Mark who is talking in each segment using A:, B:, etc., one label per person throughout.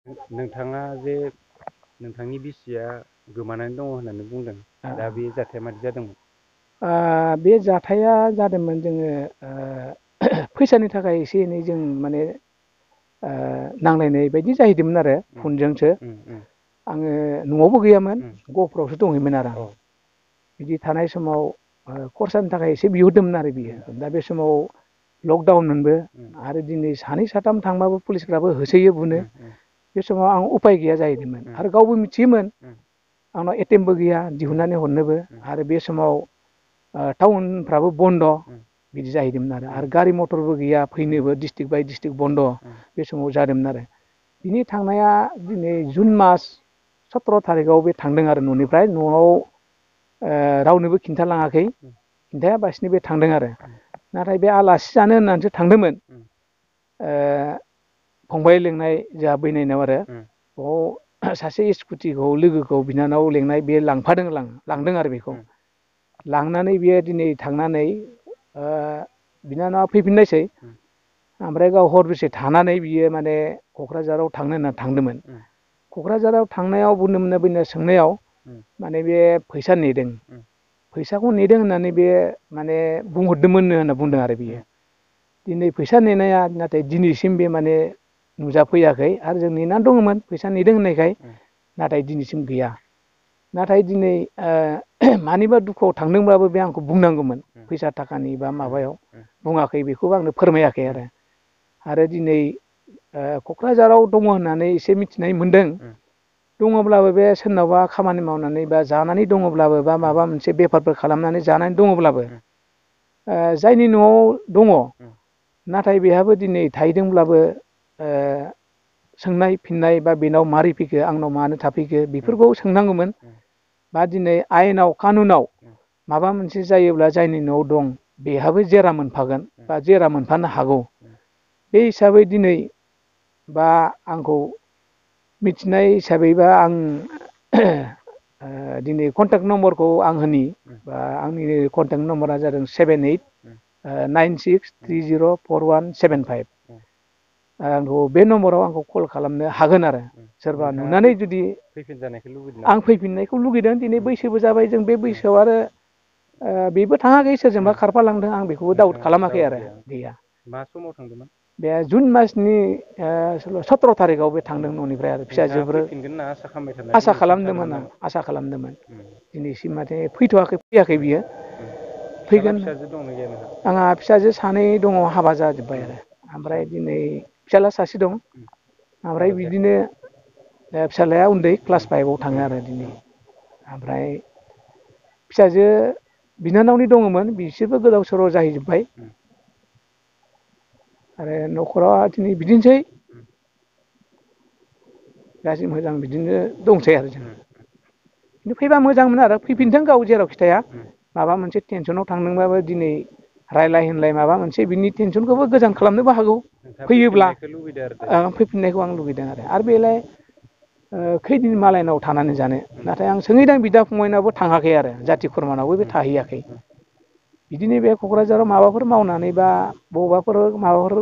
A: नोंथाङा जे नोंथांनि बिसिया गोमानानै दङ होननानै बुंदों दा बे जाथाया मादि जादोंमोन?
B: बे जाथाया जादोंमोन जोङो फैसानि थाखाय एसे एनै जों माने नांलायनाय बायदि जाहैदोंमोन आरो फनजोंसो आङो न'आवबो गैयामोन गहपुरावसो दंहैयोमोन आरो आं बिदि थानाय समाव खरसानि थाखाय एसे बिहरदोंमोन आरो बियो दा बे समाव लकडाउनमोनबो आरो दिनै सानै साथाम थांबाबो पुलिसफ्राबो होसोयो बुनो बे समाव आं उफाय गैया जाहैदोंमोन आरो गावबो मिथियोमोन आंनाव एटिएमबो गैया दिहुननानै हरनोबो आरो बे समाव टाउनफ्राबो बन्द' बिदि जाहैदोंमोन आरो गारि मथरबो गैया फैनोबो डिस्ट्रिक्ट बाय डिस्ट्रिक्ट बन्द' बे समाव जादोंमोन आरो बिनि थांनाया दिनै जुन मास 17 थारिखआव बे थांदों आरो न'निफ्राय न'आव रावनोबो खिन्थालाङाखै खिन्थायाबासिनो बे थांदों आरो नाथाय बे आलासि जानो होननानैसो थांदोंमोन फंबाय लेंनाय जोंहा बैनायनाव आरो बाव सासे स्कुटिखौ लोगोखौ बिनानाव लेंनाय बे लांदों आरो बेखौ लांनानै बियो दिनै थांनानै बिनानावा फैफिननायसै ओमफ्राय गाव हरब्रैसो थानानै बियो माने क'क्राझाराव थांनो होनना थांदोंमोन क'क्राझाराव थांनायाव बुंनो मोनो बैनो सोंनायाव माने बे फैसा नेदों फैसाखौ नेदों होननानै बे माने बुंहरदोंमोननो होनना बुंदों आरो बियो दिनै फैसा नेनाया नाथाय दिनैसिम बे माने नुजाफैयाखै आरो जों नेनानै दङमोन फैसा नेदों होननायखाय नाथाय दिनैसिम गैया नाथाय दिनै मानिबा दुखुआव थांदोंब्लाबो बे आंखौ बुंनांगौमोन फैसा थाखानि बा माबायाव बुङाखै बेखौबो आंनो फोरमायाखै आरो दिनै क'क्राझाराव दङ होननानै एसे मिथिनाय मोनदों दङब्लाबो बे सोरनावबा खामानि मावनानै बा जानानै दङब्लाबो बा माबा मोनसे बेफारफोर खालामनानै जानानै दङब्लाबो जायनि न'आव दङ नाथाय बेहाबो दिनै थाहैदोंब्लाबो सोंनाय फिननाय बा बेनाव मारै फैखो आंनाव मानो थाफैखो बेफोरखौ सोंनांगौमोन बा दिनै आयेनाव कानुनाव माबा मोनसे जायोब्ला जायनि न'आव दं बेहाबो जेरा मोनफागोन बा जेरा मोनफानो हागौ बे हिसाबै दिनै बा आंखौ मिथिनाय हिसाबैबा आं दिनै कन्टेक्ट नम्बरखौ आं होनि बा आंनि कन्टेक्ट नम्बरा जादों 7896304175 आंखौ बे नम्बराव आंखौ कल खालामनो हागोन आरो सोरबा नुनानै जुदि आं फैफिननायखौ लुगैदों दिनै बैसोबो जाबाय जों बे बैसोआव आरो बेबो थाङाखै सोरजोंबा खारफालांदों आं बेखौबो दाउट खालामाखै आरो गैया
A: मा समाव थांदोंमोन
B: बे जुन मासनि 17 थारिखआव बे थांदों न'निफ्राय आरो फिसाजोफोर आसा खालामदोंमोन आं आसा खालामदोंमोन दिनैसिम माथे फैयाखै बियो फैगोन आंहा फिसाजो सानै दङ हाबा जाजोब्बाय आरो ओमफ्राय दिनै फिसाज्ला सासे दं ओमफ्राय बिदिनो फिसाज्लाया उन्दै क्लास 5आव थाङो आरो दिनै ओमफ्राय फिसाजो बिनानावनि दङमोन बिसोरबो गोदाव सोराव जाहैजोब्बाय आरो न'खराव दिनै बिदिनोसै गाज्रि मोजां बिदिनो दंसै आरो जों खिन्थु फैबा मोजांमोन आरो फैफिनथों गाव जेरावखि थाया माबा मोनसे टेनसनाव थांदोंबाबो दिनै रायलाय होनलाय माबा मोनसे बिनि टेनसनखौबो गोजान खालामनोबो हागौ फैयोब्ला फैफिननायखौ आं लुबैदों आरो बेलाय खैदिन मालायनाव थानानै जानो नाथाय आं सोंहैदों बिदा फंबायनावबो थाङाखै आरो जाथि खुरमानावबो बे थाहैयाखै बिदिनो बे क'क्राझाराव माबाफोर मावनानै बा बबावबाफोर माबाफोर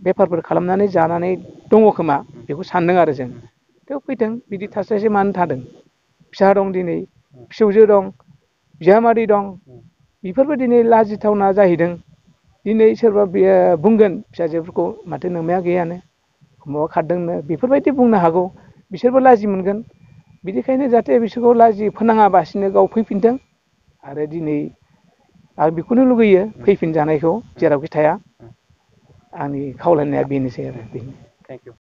B: बेफारफोर खालामनानै जानानै दङ खोमा बेखौ सानदों आरो जों थेव फैथों बिदि थास्लायस्लाय मानो थादों फिसा दं दिनै फिसौजो दं बिजामादै दं बेफोरबो दिनै लाजिथावना जाहैदों दिनै सोरबा बुंगोन फिसाजोफोरखौ माथो नोंमाया गैयानो बबावबा खारदोंनो बेफोरबायदि बुंनो हागौ बिसोरबो लाजि मोनगोन बिनिखायनो जाहाथे बिसोरखौ लाजि फोनाङाबासिनो गाव फैफिनथों आरो दिनै आं बेखौनो लुगैयो फैफिनजानायखौ जेरावखि थाया आंनि खावलायनाया बेनोसै आरो बेनो